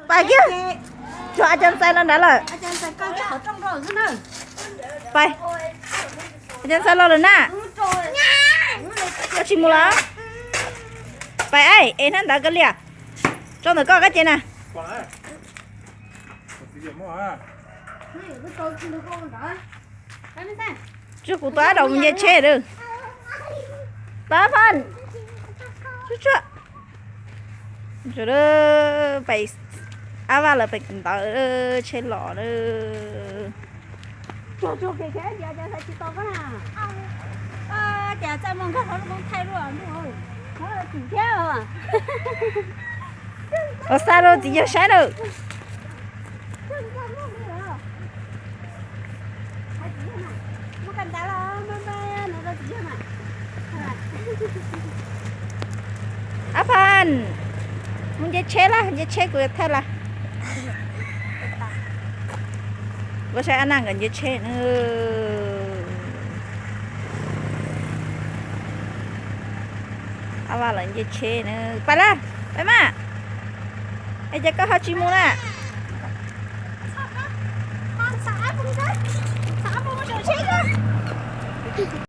Pais kiag, tsuag a cov ntxhais los nrad lawm. Pais, a cov ntxhais los lawm na. Koj tsis mus los? Pais, es hnab ntawd koj liam, tso ntawm koj kab ces na. Tsuag kuv tua ab daus mus nce tsheb lawm. Pab Phan, tsuag tsuag. Ab Vaj lawv pem ntawd tsheb los lawm. Ua xa rau txiv yawg saib lawm. Ab Phan, mus nce tsheb lawm, nce tsheb kuv yuav thawj lawm. Koj saib ab Naj nkawd nce tsheb na. Ab Vaj lawv nce tsheb na. Pais lawm, pais mas. Es ces koj ho tsis mus na?